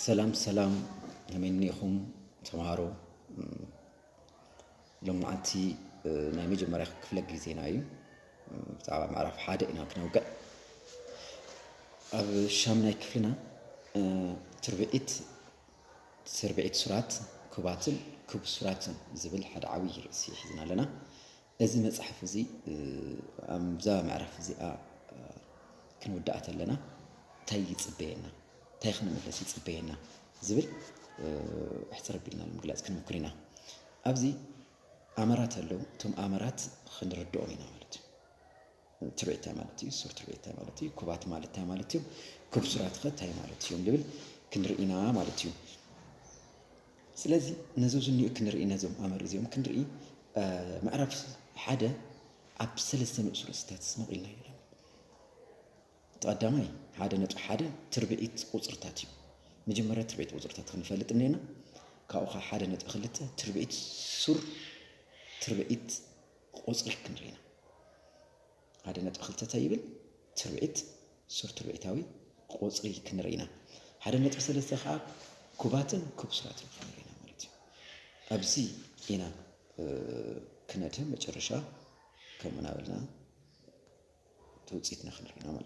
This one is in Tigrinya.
ሰላም ሰላም፣ ከመይ እኒኹም ተምሃሮ? ሎም መዓልቲ ናይ መጀመርያ ክፍለ ግዜና እዩ። ብዛዕባ ምዕራፍ ሓደ ኢና ክነውግዕ። ኣብ ሻምናይ ክፍልና ትርብዒት ትርብዒት ሱራት ክቡባትን ክቡብ ሱራትን ዝብል ሓደ ዓብዪ ርእሲ ሒዝና ኣለና። እዚ መፅሓፍ እዚ ኣብዛ ምዕራፍ እዚኣ ክንውድኣ ተለና እንታይ ይፅበየና፣ እንታይ ክንምለስ ይፅበየና ዝብል ሕፅር ኣቢልና ንምግላፅ ክንምኩር ኢና። ኣብዚ ኣመራት ኣለዉ። እቶም ኣመራት ክንርድኦም ኢና ማለት እዩ። ትርኢት እንታይ ማለት እዩ? ሱር ትርኢት እንታይ ማለት እዩ? ኩቡባት ማለት እንታይ ማለት እዩ? ክቡብ ሱራት ኸ እንታይ ማለት እዮም? ዝብል ክንርኢ ኢና ማለት እዩ። ስለዚ ነዚ ዝኒኡ ክንርኢ፣ ነዞም ኣመር እዚኦም ክንርኢ ምዕራፍ ሓደ ኣብ ሰለስተ ንኡስ ርእስታት መቒልና ኣለና። እቲ ቀዳማይ ሓደ ነጥቢ ሓደ ትርብዒት ቁፅርታት እዩ። መጀመርያ ትርብዒት ቁፅርታት ክንፈልጥ እኒና፣ ካብኡ ከዓ ሓደ ነጥቢ ክልተ ትርብዒት ሱር ትርብዒት ቁፅሪ ክንርኢ ኢና። ሓደ ነጥቢ ክልተ እንታይ ይብል? ትርብዒት ሱር ትርብዒታዊ ቁፅሪ ክንርኢ ኢና። ሓደ ነጥቢ ሰለስተ ከዓ ኩቡባትን ክቡብ ሱራትን ክንርኢ ኢና ማለት እዩ። ኣብዚ ኢና ክነድህብ መጨረሻ ከምኡ እናበልና ትውፅኢትና ክንርኢ ኢና ማለት እዩ።